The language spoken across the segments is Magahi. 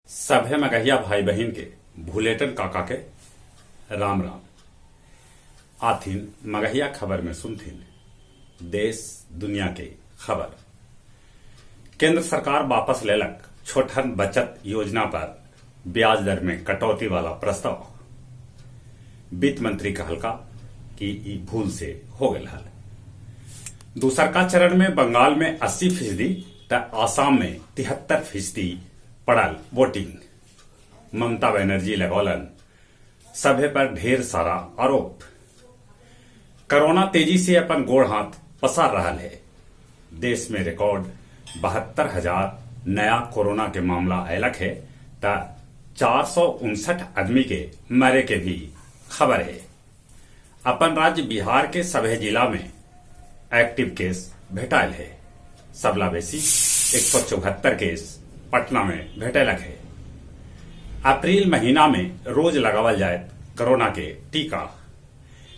सभे मगहिया भाई बहिन के भुलेटन काका के राम राम। आथिन मगहिया खबर में सुनथिन देश दुनिया के खबर। केंद्र सरकार वापस लेलक छोटहन बचत योजना पर ब्याज दर में कटौती वाला प्रस्ताव। वित्त मंत्री कहलका कि ई भूल से हो गेल हल। दूसरका चरण में बंगाल में 80% त आसाम में 73% पड़ल वोटिंग। ममता बनर्जी लगौलन सभे पर ढेर सारा आरोप। कोरोना तेजी से अपन गोड़ हाथ पसार रहल है। देश में रिकॉर्ड 72,000 नया कोरोना के मामला अयलक है त 459 आदमी के मरे के भी खबर है। अपन राज्य बिहार के सभे जिला में एक्टिव केस भेटायल है। सबला बेसी 174 केस पटना में भेटेलक है। अप्रैल महीना में रोज लगावल जाए कोरोना के टीका।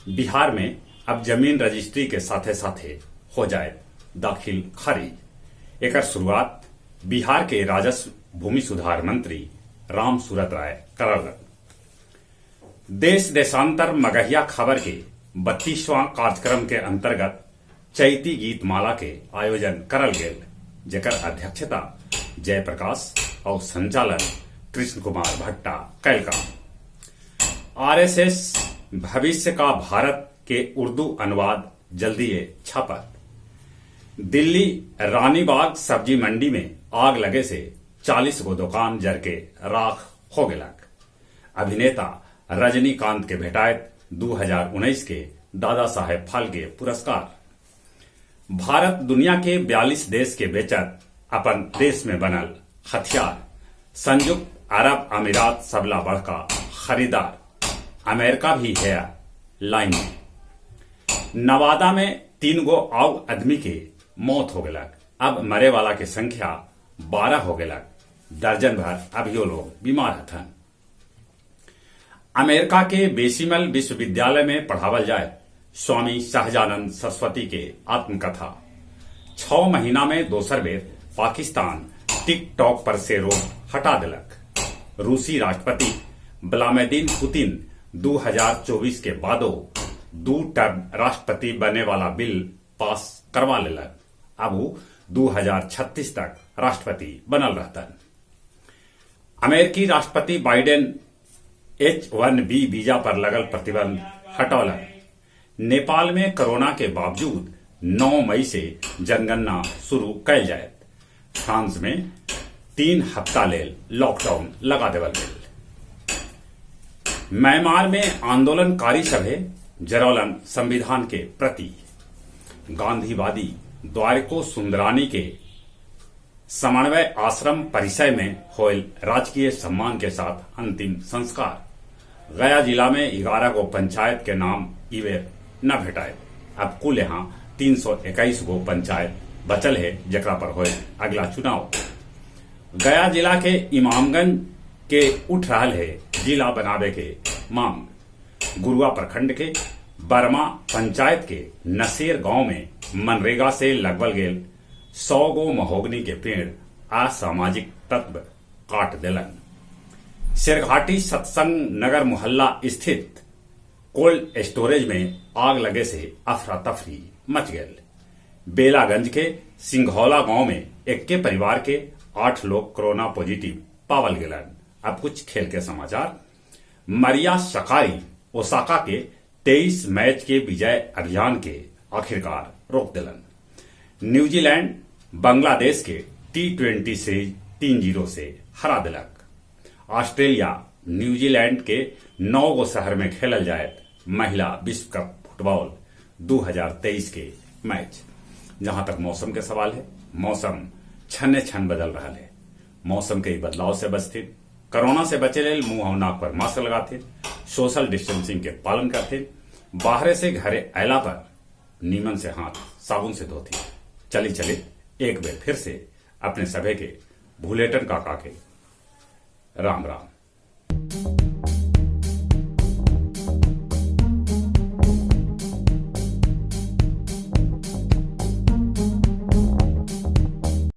बिहार में अब जमीन रजिस्ट्री के साथे साथे हो जाए दाखिल खारिज। एकर शुरुआत बिहार के राजस्व भूमि सुधार मंत्री राम सूरत राय करलन। देश देशांतर मगहिया खबर के 32वां कार्यक्रम के अंतर्गत चैती गीत माला के आयोजन करल गेल, जेकर अध्यक्षता जयप्रकाश और संचालन कृष्ण कुमार भट्टा कैलका। आरएसएस भविष्य का भारत के उर्दू अनुवाद जल्दीए छपत। दिल्ली रानीबाग सब्जी मंडी में आग लगे से 40 गो दुकान जर के राख हो गेलक। अभिनेता रजनीकांत के भेटायत 2019 के दादा साहेब फाल्के पुरस्कार। भारत दुनिया के 42 देश के बेचत अपन देश में बनल हथियार। संयुक्त अरब अमीरात सबला बड़का खरीदार। अमेरिका भी है लाइन में। नवादा में 3 गो आउ आदमी के मौत हो गेलक। अब मरे वाला के संख्या 12 हो गेलक। दर्जन भर अभियो लोग बीमार हथन। अमेरिका के बेसिमल विश्वविद्यालय में पढ़ावल जाए स्वामी सहजानंद सरस्वती के आत्मकथा। 6 महीना में दोसर बेर पाकिस्तान टिकटॉक पर से रोक हटा देलक। रूसी राष्ट्रपति व्लादिमीर पुतिन 2024 के बादो 2 टर्म राष्ट्रपति बने वाला बिल पास करवा लेलक। अब उ 2036 तक राष्ट्रपति बनल रहतन। अमेरिकी राष्ट्रपति बाइडेन H-1B visa पर लगल प्रतिबंध हटौलन। नेपाल में कोरोना के बावजूद 9 मई से जनगणना शुरू कैल जायत। फ्रांस में 3 हफ्ता लेल लॉकडाउन लगा देवल गेल। म्यांमार में आंदोलनकारी सभे जरौलन संविधान के प्रति। गांधीवादी द्वारको सुंदरानी के समन्वय आश्रम परिसर में होयल राजकीय सम्मान के साथ अंतिम संस्कार। गया जिला में 11 गो पंचायत के नाम इवेर न भेटाए। अब कुल यहाँ 321 गो पंचायत बचल है, जकरा पर होए अगला चुनाव। गया जिला के इमामगंज के उठ रहा है जिला बनावे के मांग। गुरुआ प्रखंड के बर्मा पंचायत के नसेर गांव में मनरेगा से लगवल गेल 100 गो महोगनी के पेड़ असामाजिक तत्व काट देलन। शेरघाटी सत्संग नगर मोहल्ला स्थित कोल्ड स्टोरेज में आग लगे से अफरा तफरी मच गई। बेलागंज के सिंघौला गांव में एक्के परिवार के 8 लोग कोरोना पॉजिटिव पावल गेलन। अब कुछ खेल के समाचार। मरिया शकारी ओसाका के 23 मैच के विजय अभियान के आखिरकार रोक दिलन। न्यूजीलैंड बांग्लादेश के T20 series 3-0 से हरा दिलक। ऑस्ट्रेलिया न्यूजीलैंड के 9 गो शहर में खेलल जाए महिला विश्व कप फुटबॉल 2023 के मैच। जहां तक मौसम के सवाल है, मौसम छने छन बदल रहा है। मौसम के बदलाव से बचते, कोरोना से बचे लेल मुंह और नाक पर मास्क लगाते, सोशल डिस्टेंसिंग के पालन करते, बाहर से घरे अयला पर नीमन से हाथ साबुन से धोती। चली चले एक बेर फिर से अपने सभे के भूलेटन काका के राम राम।